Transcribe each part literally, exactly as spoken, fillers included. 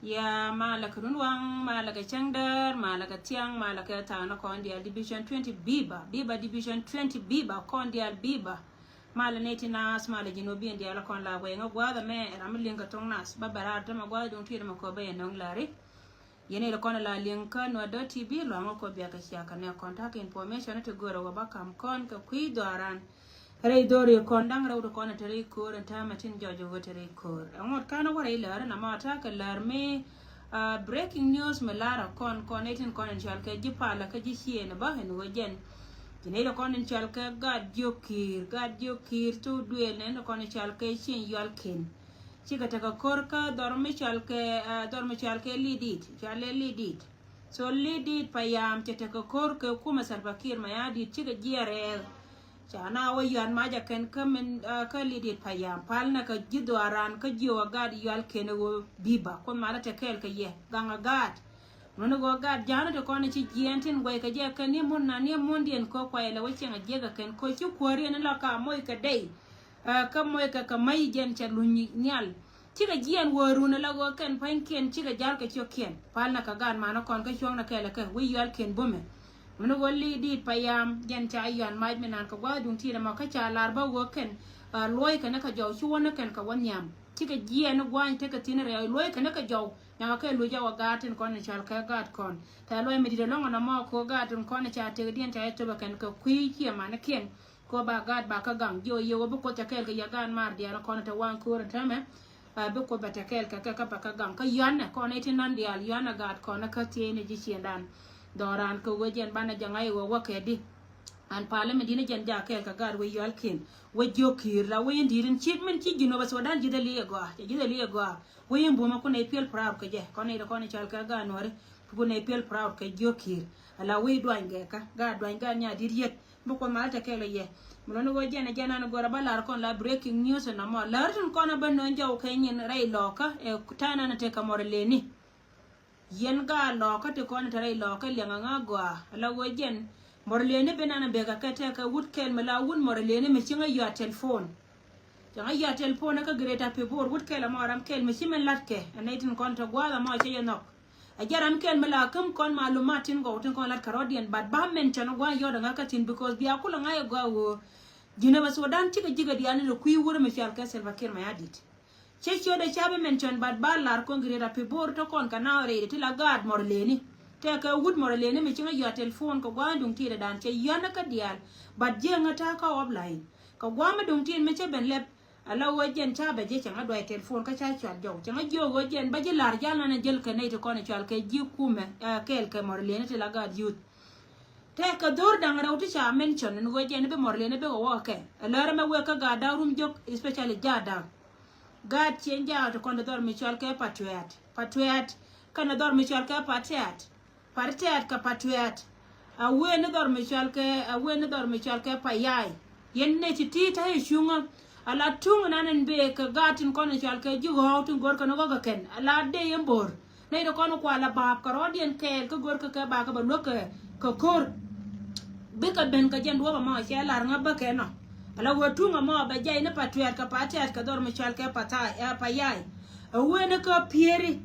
Ya malɛ kɛ runwaŋ, malɛ kɛ cäŋdäär, malɛ kɛ thiaŋ, malɛ kɛ thaakni kɔn diaal Division twenty biba, biba Division twenty biba kɔn diaal biba. Malɛ nɛy ti naath, malɛ ji̱n wä biɛn diaal kɔn la wee ŋä gua̱a̱th ɛmɛ ɛ ram mi liŋ kɛ thoŋ naath ba bɛ raar tämɛ gua̱a̱th duŋ ti̱i̱t mɛ kɔ bä yɛ nöŋ lari. Yɛn nɛy ti kɔn la liŋ kä Nuer dot T V luaŋ kɔ bia kɛ cia kɛ nɛ kɔn ta̱k information ti görɛ wä ba ka̱m kɔn kɛ kui̱ dhɔaran. Rɛy dhɔri kɔn da̱ŋ rɛw ti kɔn te rɛy ko̱r ɛn täämɛ tin jɔc ɣöö te rɛy ko̱r. Ɛŋot ka̱n wä rɛy lär ɛn amɔ ta̱a̱ kɛ lär mi, ah, breaking news mi lar ɛ kɔn kɔn nɛy tin kɔn in cɔal kɛ ji̱ palä kä ji̱ ciëën bä ɛn ɣöö jɛn. Ci nɛy ti kɔn in cɔal kɛ gaat jiök ki̱i̱r, gaat jiök ki̱i̱r thok duëël nɛy ti kɔn in cɔal kɛ cieŋ yual ken. Cikɛ tekɛ ko̱r kä dhɔr mi cɔal kɛ, ah, dhɔr mi cɔal kɛ lidit, cɔal ɛ lidit. So lidit payam cɛ tekɛ ko̱r kɛ kumɛ Salva Kiir Mayardit cikɛ jiɛ rɛɛl. Ca na wä yuan mac a kɛn kä min, ah, kä lidit payam pal na kɛ ji̱ dhɔaran kä jiök a gat yual kɛn ɛ ɣöö biba kun malä te kɛɛl kɛ yɛ gaŋ a gat. Mun ɛ ɣöö gat ja̱a̱n ti kɔn ci jiɛɛn tin guɛy kɛ jɛ kɛn ni mun na ni mun diɛn kä kuay lɛ wä cieŋ a jiɛk a kɛn kä ci kuäär yɛn in la ka moc kɛ dey. Ah, kä moc kɛ kɛ mac jɛn cɛ luny nhial. Cikɛ jiɛn wä run ala ɣöö kɛn pa̱nykiɛn cikɛ ja̱l kɛ ciökiɛn. Pal na kɛ gaat manä kɔn kä cuɔ̱ŋ na kɛɛl kɛ wi̱c yual kiɛn bumɛ. Mun ɣöö lidit payam jɛn ca yuan mac mi nan kɛ gua̱a̱th duŋ ti̱i̱t ɛmɔ kä ca lar bä ɣöö kɛn, ah, luɔ̱ckɛ ni kɛ jɔw ci wä ni kɛn kɛ wä nhiam. Cikɛ jiɛn ni gua̱a̱ny tekɛ thi̱n rɛw luɔ̱ckɛ ni kɛ jɔw. Nyakɛ kɛ luc a wä gaat tin kɔn in cɔal kɛ gaat kɔn. Thɛɛ luɔ̱c mi di̱t ɛlɔ̱ŋ ɛn ɛmɔ kɛ ɣöö gaat tin kɔn ca tëkdiɛn ca jɛ töpɛ kɛn kɛ kui̱ ciɛ manikiɛn. Kɛ ɣöö ba gaat ba kä gaŋ jiök yɛ ɣöö bi Kuoth cɛ kɛɛl kɛ yɛ gaat maar diaal kɔn te waŋ köör in täämɛ. Ah, bi Kuoth bɛ te kɛɛl kɛ kɛ kä ba kä gaŋ kä yuanɛ kɔn i̱ ti nan diaal yuanɛ gaat kɔn kä thiecni ji̱ ciëndan. Dhɔran kɛ ɣöö jɛn banɛ jɛ ŋa̱c ɣöö wä kɛ di. An palä mi di̱n jɛn ja kɛɛl kɛ gaat wec yual ken wec jiök ki̱i̱r la wec in di̱i̱t in ci min ci Jinub Sudan ji̱th a li̱i̱ ɛ gɔaa cɛ ji̱th a li̱i̱ ɛ gɔaa. Wec in bumɛ kun ɛ piɛl proud kɛ jɛ kɔn i̱ ti kɔn i̱ cɔal kɛ gaat Nuäri. Kun ɛ piɛl proud kɛ jiök ki̱i̱r. Ala wec duany gɛ kä gaat duany gaat nya di̱t yet. Bi Kuoth mal te kɛɛl kɛ yɛ. Mi lɔni ɣöö jɛn ɛ jɛn an go̱rɛ ba lar kɔn la breaking news ɛn amɔ lär tin kɔn ɛ bä nööny jɔw kɛ nyin rɛy lɔɔkä ɛ ta̱a̱ nan ɛ tekɛ mɔr ɛ leni. Yɛn gaat lɔɔkä ti kɔn ɛ te rɛy lɔɔkä liɛŋ aŋa gɔaa ala ɣöö jɛn mɔr ɛ leni bi nan ɛ bekɛ kɛ tekɛ wut kɛl mi la wut mɔr ɛ leni mi cieŋ ɛ yɔa telephone. Cieŋ ɛ yɔa telephone ɛ kä Greater Pibor wut kɛl ɛmɔ ram kɛl mi ci min latkɛ ɛ nɛy tin kɔn te gua̱a̱th ɛmɔ cɛ yɛ nhɔk. A jɛ ram kɛl mi la käm kɔn malumat tin gɔw tin kɔn lat kärɔ̱diɛn but ba mention gua̱a̱th yɔt aŋa kä tin because bia kulɛ ŋa̱c ɛ gɔaa ɣöö Jinub Sudan cikɛ ji̱ kɛ diaal ni rɛ kui̱ wurɛ mi cɔal kɛ Salva Kiir Mayardit. Cɛ ciötdɛ ca bi mention but ba lar kɔn Greater Pibor te kɔn kɛ na rɛydɛ ti la gaat mɔr leni. Tɛkɛ wut mɔr leni mi cieŋ a yɔa telephone kɛ gua̱a̱th duŋ tiɛɛdɛ dan cɛ yɔ̱a̱n kä diaal but jiɛŋä ta̱a̱ kä offline. Kɛ gua̱a̱th mi duŋ tiɛɛd mi cɛ ben lɛp Ala ɣöö jɛn ca bɛ jɛ cɛ ŋa duay telephone kä ca cuat jɔw cɛ ŋa jiök ɣöö jɛn bä ji̱ la̱r jal nanɛ jäl kɛ nɛy ti kɔn cual kɛ ji̱ kumɛ, eh, kɛɛl kɛ mɔr lieni ti la gaat youth. Tɛkɛ dho̱r da̱ŋ rɛw ti ca mention ɛn ɣöö jɛn bi mɔr lieni bikɛ wä kɛ kɛ. Ɛ lär ɛmɛ wek kä gaat da̱ŋ rum jök, especially jaat da̱ŋ. Gaat cieŋ jaat ti kɔn ti dhɔr mi cual kɛ Patuɛt. Patuɛt kɛnɛ dhɔr mi cual kɛ Patiɛt. Patiɛt kɛ Patuɛt. A wen ni dhɔr mi cual kɛ, a wen ni dhɔr mi cual kɛ Payai. Yɛn nɛ ci ti ta̱ i̱ cuŋä. A la tuŋ nan in bee kɛ gaat tin kɔn in cual kɛ ji̱ ɣɔ̱ɔ̱k tin go̱r kɛn ɣɔ̱k kɛ kɛn. A la dee yɛn bo̱r. Nɛy ti kɔn kual a baap kɛ rɔɔdiɛn kɛɛl kä go̱r kɛ kɛ ba kɛ bɛ luäk kɛ, kɛ ko̱r. Bikɛ ben kɛ jɛn duɔ̱ɔ̱p ɛmɔ cɛ lar ŋä bä kɛ nɔ. A la wee tuŋ ɛmɔ bɛ jɛy ni Patuɛt kɛ Patiɛt kɛ dhɔr mi cual kɛ Pathai, eh, Payai. A wen ni kä pieri.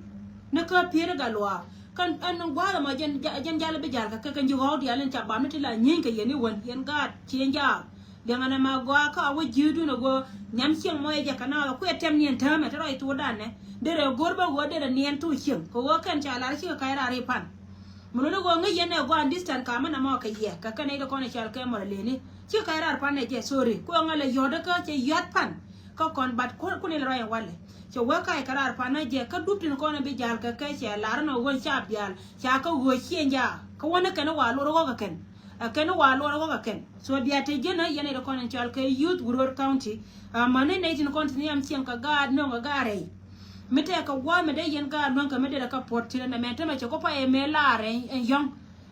Ni kä pieri ga luaak. Kɛn ɛn gua̱a̱th ɛmɔ jɛn, jɛn jal bi jal kɛ kɛ kɛn ji̱ ɣɔ̱ɔ̱k diaal in ca bam ni ti la nyieeny kɛ yɛn i̱ wän yɛn gaat cieŋ jaak. Liɛŋɛ nɛ ma gɔaa kä a wä ji̱i̱dun a wä nhiam cieŋ mɔ yɛ jɛ kɛ na wä kuɛ tɛm niɛn täämɛ te rɔy thuɔɔdan nɛ. Derɛ go̱r bä wä derɛ niɛn thok cieŋ kɛ wä kɛn ca lar cikɛ ka̱c raar i̱ pan. Mi luni wä ŋäc yɛn ɛ gɔaa in this time kamä nɛ mɔ kɛ yɛ kɛ kɛn i̱ dee kɔn i̱ cal kɛ mɔr leni. Cikɛ ka̱c raar pan ɛ jɛ sorry kuɛ ŋa̱l ɛ yɔ̱t kä cɛ yɔ̱t pan. Kä kɔn bat kun, kun il rɔy ɛ walɛ. Cɛ wee kac kɛ raar pan ɛ jɛ kä dup tin kɔn ɛ bi jal kɛ kɛ cɛ lar nɔ ɣöö ca bial ca kä ɣöö ciɛ nja kä wä ni kɛn ɛ wa luɔr ɣɔk ɛ kɛn. Ɛ kɛn ɛ wa luɔr ɣɔk ɛ kɛn. So bia te ji̱n ɛ yɛn ɛ kɔn in cɔal kɛ youth Wuror County. Amäni nɛy tin kɔn tin yam cieŋ kɛ gaat nöŋ kɛ gaat rɛy. Mi tɛk kɛ gua̱a̱th mi dee yɛn gaat luäŋ kɛ mi dee rɛ kä puɔt tin ɛ nɛ mɛ tämɛ cɛ kɔ pa ɛ mɛ laar ɛ yɔ̱ŋ.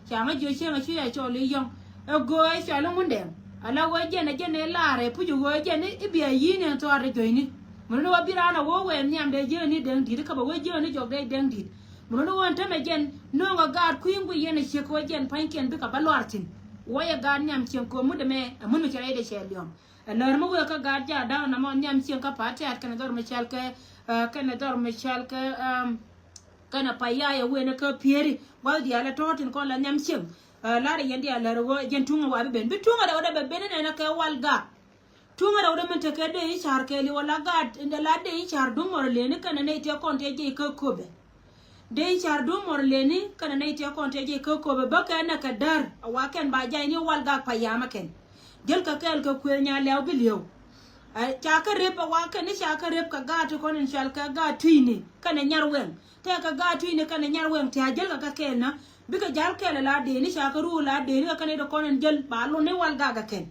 Ca ŋä jiö cieŋ a cui̱ a cɔl i̱ yɔ̱ŋ. Ɛ göö ɛ cɔl i̱ ŋundɛ. Ala ɣöö jɛn ɛ jɛn ɛ laarɛ puc ɛ ɣöö jɛn i̱ bia yi̱n in thɔɔr i̱ juɔ̱cni. Mun ni wä bi raan a ɣöö wɛɛ nhiam dee jiäk ni dɛŋ di̱t i̱ käpɛ wee jiäk ni jɔk dee dɛŋ di̱t. Mun ni wä ɛn tämɛ jɛn nööŋ ɛ gaat kui̱ ŋui̱ yɛn ɛ ciek ɣöö jɛn pa̱nykiɛn bikɛ bä luaar thi̱n. Wä yɛ gaat nhiam cieŋ kööm mut ɛmɛ ɛ mun mi cɛ rɛy dee cɛ liɔ̱ŋ. Ɛ lär mi wëë kä gaat jaat da̱a̱n ɛmɔ nhiam cieŋ kä Patiɛt kɛnɛ dhɔr mi cɔal kɛ, eh, kɛnɛ dhɔr mi cɔal kɛ, ehm, Kɛnɛ payayɛ wen kä Pieri gua̱th diaal ɛ tɔ̱ tin kɔn la nhiam cieŋ. Ɛ, lar yɛn diaal lär ɣöö jɛn tuŋ ɛ wa bi ben, bi tuŋ ɛ rɛw dɛ bɛ ben inɛn ɛ kɛ Walgak. Tuŋ ɛ rɛw dɛ min te kɛ dee i̱ ca̱r kɛɛliw ɛ la gaat in dee la dee i̱ ca̱r duŋ mɔr leni kɛnɛ nɛy tëë kɔn tëë jiɛc kä Köpɛ. Dee i̱ ca̱r duŋ mɔr leni kɛnɛ nɛy tëë kɔn tëë jiɛc kä Köpɛ bä kɛn ɛ kɛ däär ɛ wa kɛn ba jay ni Walgak payamä kɛn. Jäl kɛ kɛɛl kɛ kuëë nya lɛw bi li̱ew. Ɛ, ca kä rep ɛ wa kɛn ni ca kä rep kɛ gaat ti kɔn in cɔal kɛ gaat Tui̱ni kɛnɛ Nyarwɛŋ. Tɛkɛ gaat Tui̱ni kɛnɛ Nyarwɛŋ ti a jäl kɛ kɛ kɛɛl na bikɛ ja̱l kɛɛl ɛ la dee ni ca kä ruul la dee ni kɛ kɛn i̱ ti kɔn in jäl ba lun ni Walgak ɛ kɛn.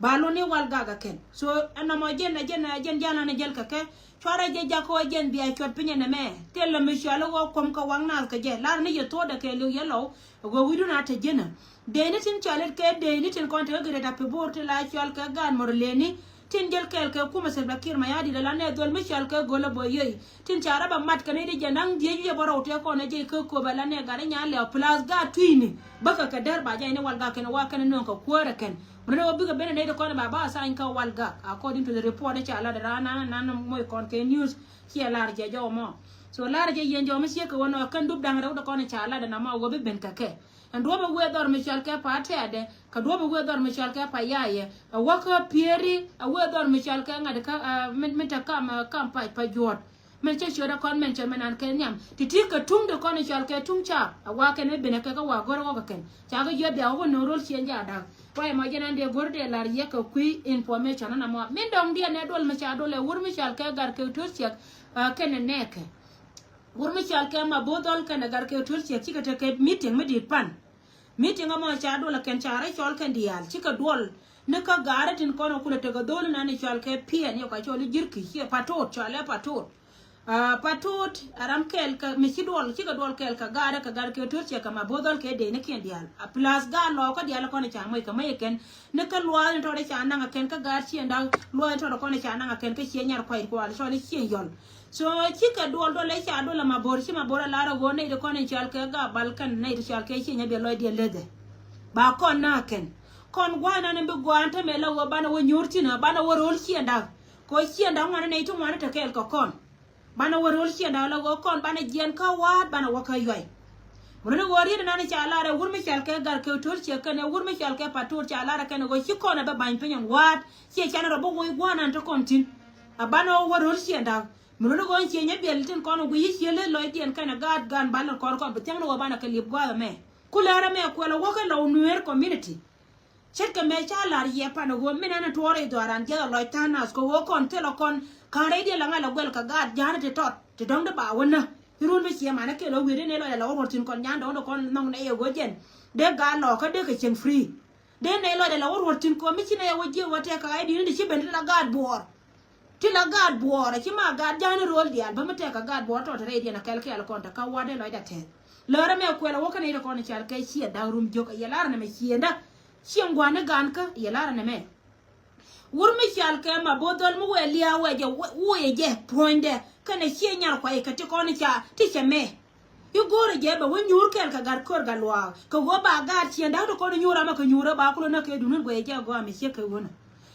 Ba lun ni Walgak ɛ kɛn. So ɛn nɔmɔ jɛn ɛ jɛn ɛ jɛn ja̱l an ɛ jäl kɛ kɛ. Cuarɛ jɛ jakä ɣöö jɛn bia cuɔt piny ɛnɛ mɛ. Thilɛ mi cɔal i̱ ɣöö kuɔm kɛ waŋ naath kɛ jɛ. Lar ni yɛ thuɔ̱ɔ̱dɛ kɛɛliw yɛ lɔw. Ɛ ɣöö wi̱cdun a te ji̱n ɛ. Dee ni tin cɔal it kɛ dee ni tin kɔn te kä Greater Pibor ti la cɔal kɛ gaat mɔr leni. Tin jäl kɛɛl kɛ kumɛ Salva Kiir Mayardit ala nɛ dhol mi cɔal kɛ Golɛ Boyoy. Tin ca rɔ bɛ mat kɛ ni di jɛ naŋ dhieec wi̱cɛ bä rɔw tëë kɔn ɛ jɛ kä Köpɛ ala nɛ gat i̱ nya lɛw plus gaat Tui̱ni. Bäkɛ kɛ däär ba jɛ ni Walgak kɛn wa kɛn nööŋ kɛ kuäärɛ kɛn. Mɛ ni wä bikɛ ben ɛ nɛy ti kɔn ba ba sign kä Walgak according to the report ca lat ɛ raan nan nan moc kɔn kɛ news. Ciɛ lar jɛ jɔw mɔ. So lar jɛ yɛn jɔw mi ciek kɛ wä nɔ kɛn dup da̱ŋ rɛw ti kɔn ca lat ɛ na mɔ wä bi ben kɛ kɛ. Ɛn duɔ̱pɛ wëë dhɔr mi cɔal kɛ pa tɛɛdɛ kɛ duɔ̱pɛ wëë dhɔr mi cɔal kɛ pa yayɛ. Ɛ wä kä Pieri ɛ wëë dhɔr mi cɔal kɛ ŋa̱t kä, ɛ, min, min te kam, ɛ, kam pa, pa juɔ̱ɔ̱t. Min cä ciötdä kɔn min cä min an kɛ nhiam. Ti ti kɛ tuŋ ti kɔn cɔal kɛ tuŋ caap. Ɛ wa kɛn mi binɛ kɛ kä wa go̱r ɣɔk kɛ kɛn. Ca kɛ jiɔth bia ɣɔk no̱o̱ŋ ro̱l ciëŋ ja̱a̱ da̱k. Kuayɛ mɔ jɛn an dee go̱r dee lar yɛ kɛ kui̱ information an amɔ. Min dɔ̱ŋ diɛn ɛ duɔl mi ca duɔl ɛ wur mi cɔal kɛ gar kɛ to̱r ciɛk, ɛ, kɛn ɛ nɛɛkɛ. Wur mi cɔal kɛ Mabo̱o̱th Dhɔl kɛnɛ gar kɛ to̱r ciɛk cikɛ tekɛ meeting mi di̱i̱t pan. Meeting ɛmɔ ca duɔl ɛ kɛn ca rɛy cɔl kɛn diaal cikɛ duɔl. Ni kä gaari tin kɔn ɛ kulɛ tekɛ dho̱o̱l inan i̱ cɔal kɛ piɛn yɛ kua cɔl i̱ ji̱rki ciɛ patot cɔal ɛ patot. Ah, patot ɛ ram kɛɛl kɛ mi ci duɔl cikɛ duɔl kɛɛl kɛ gaari kɛ gar kɛ to̱r ciɛk kɛ Mabo̱o̱th Dhɔl kɛ dee ni kiɛn diaal. A plus gaari lɔɔkä diaal ɛ kɔn ɛ ca moc kɛ moc ɛ kɛn. Ni kä luaath in tɔt ɛ ca naŋ ɛ kɛn kä gaari ciɛn da̱k luaath in tɔt ɛ kɔn ɛ ca naŋ ɛ kɛn kä ciɛ nyar kuay kual cɔl i̱ ciɛ yɔl. So cikɛ duɔl duɔl ɛ ca duɔl ɛ Mabo̱o̱r ci Mabo̱o̱r ɛ lar ɛ ɣöö nɛy ti kɔn in cɔal kɛ Gabal kɛn nɛy ti cɔal kɛ ciɛ nyɛ biɛ lɔcdiɛn lethɛ. Ba kɔn na kɛn kɔn gua̱a̱c nan in bi gua̱a̱n tämɛ la ɣöö banɛ wä nyuur thin ɛ banɛ wä ro̱l ciɛn da̱k. Kɛ ɣöö ciɛn da̱k ŋuan in nɛy ti ŋuan in te kɛɛl kɛ kɔn. Banɛ wä ro̱l ciɛn da̱k la ɣöö kɔn banɛ jiɛn kä wa̱a̱t banɛ wä kä yuay. Muruni ɣöö riet inan in ca lar ɛ wur mi cɔal kɛ gar kɛ to̱r ciɛ kɛn ɛ wur mi cɔal kɛ pator ca lar ɛ kɛn ɛ ɣöö ci kɔn ɛ bä ba̱ny piny in wa̱a̱t. Ciɛ can rɔ bä woc gua̱a̱n nan te kɔn thi̱n. A banɛ wä wä ro̱l ciɛn da̱k. Mi luni ɣöö ciɛ nyɛ biɛl tin kɔn wi̱i̱ ciɛ leth lɔcdiɛn kɛnɛ gaat gan bal in kɔn kɔn bi thia̱ŋni ɣöö banɛ kɛ li̱p gua̱a̱th ɛmɛ. Ku lɛr ɛmɛ kuɛl ɛ wä kä Lɔw Nuer community. Ce̱tkɛ mɛ ca la̱r yɛ pan ɛ ɣöö min ɛn ɛ tuɔɔr i̱ dhɔaaran jiɛth ɛ lɔc tha̱a̱ŋ nath kɛ ɣöö kɔn thilɛ kɔn ka̱n rɛydiɛn la ŋa̱c la guɛl kɛ gaat ja̱a̱n ti tɔt ti dɔ̱ŋ di ba wä nä. I̱ ruun mi ciɛ manä kɛl ɣöö wi̱i̱ di nɛy lɔc la wä ruɔ̱r thi̱n kɔn nyan dɔ̱ŋ di kɔn nhɔk nɛy ɛ ɣöö jɛn dee gaat lɔɔkä dee kɛ cieŋ free. Dee nɛy lɔcdɛ la wä ruɔ̱t thi̱n kɛ ɣöö mi ci nɛy ɛ wä jiɛk wä tɛk kɛ ɣa̱c di̱t ni ti ci ben ti la gaat buɔɔr. Ti la gaat buɔɔr a ci ma gaat ja̱a̱n ni ro̱o̱l diaal bä mi tɛk kɛ gaat buɔɔr tɔt rɛydiɛn a kɛl kɛɛl kɔn te kä wa̱t dee lɔcdɛ tɛth. Lärä mɛ kuɛl a wä kä nɛy ti kɔn cɔal kɛ ciɛ da̱k rum jiök a yɛ lar nɛ mɛ ciëndä. Cieŋ gua̱n ni gaan kä yɛ lar nɛ mɛ. Wur mi cɔal kɛ Mabo̱o̱th Dhɔl mi wëë lia̱a̱ wëë jɛ wëë jɛ puɔ̱nydɛ kɛnɛ ciɛ nyar kuay kɛ ti kɔn ca ti cɛ mɛ. I̱ go̱o̱rɛ jɛ bɛ wä nyuur kɛɛl kɛ gat kör gat luaak kɛ ɣöö ba gaat ciɛn da̱k ti kɔn i̱ nyuur amɛ kɛ nyuurä ba kulɛ näk kɛ duŋni guɛy jɛ gɔaa mi ciek kɛ ɣöönä.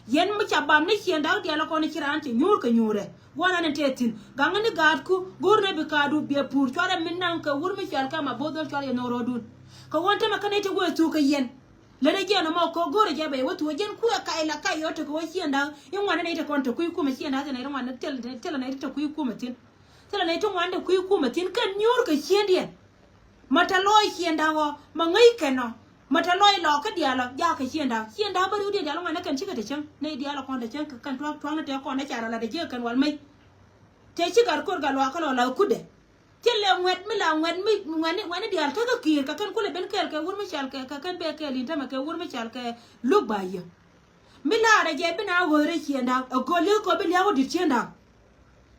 Yɛn mi ca bam ni ciɛn da̱k diaal kɔn i̱ ci raan cɛ nyuur kɛ nyuurɛ. Gua̱a̱r an in tëë thi̱n gaŋä ni gaatku go̱o̱r ni bi kaatdu biɛ puur cuarɛ min naŋ kɛ wur mi cɔal kɛ Mabo̱o̱th Dhɔl cuarɛ yɛ no̱o̱ŋ rɔɔdun. Kɛ ɣöö tämɛ kä nɛy ti wëë thuk kɛ yɛn. Lät ɛ jiɛn ɛmɔ kɛ go̱o̱rɛ jɛ bɛ yɛ wä thuɔ̱ɔ̱c jɛn kuɛ kac la kac yɔ tekɛ wä ciɛn da̱k i̱ ŋuan ni nɛy ti kɔn te kui̱ kumɛ ciɛn da̱k thilɛ nɛy ti ŋuan ni thilɛ nɛy ti te kui̱ kumɛ thi̱n. Thilɛ nɛy ti ŋuan te kui̱ kumɛ thi̱n kɛn nyuur kɛ ciëndiɛn. Ma te lɔɔc ciɛn da̱k ɔ ma ŋäc kɛn ɔ ma te lɔɔc lɔɔk kä diaal ɔ jaak kɛ ciɛn da̱k ciɛn da̱k bä riwdiɛn diaal ɔ ŋuan ni kɛn cikɛ te cäŋ nɛy diaal ɔ kɔn te cäŋ kɛ kɛn tua̱k tua̱k ni te kɔn ni ca rɔ lat ɛ jiäk kɛn wal mec. Te ci gat kor gat luaak kä lɔ la kutdɛ. Thilɛ ŋuɛt mi la ŋuɛt mi ŋuɛt ni ŋuɛt ni diaal kä kä ki̱i̱r kɛ kɛn kulɛ ben kɛɛl kɛ wur mi cɔal kɛ kɛ kɛn bɛ kɛɛl in tämɛ kɛ wur mi cɔal kɛ luk ba yä. Mi laarɛ jɛ bi na ɣöörä ciënda̱k ɛ göl yä kɔ bi lia̱k wä di̱t ciënda̱k.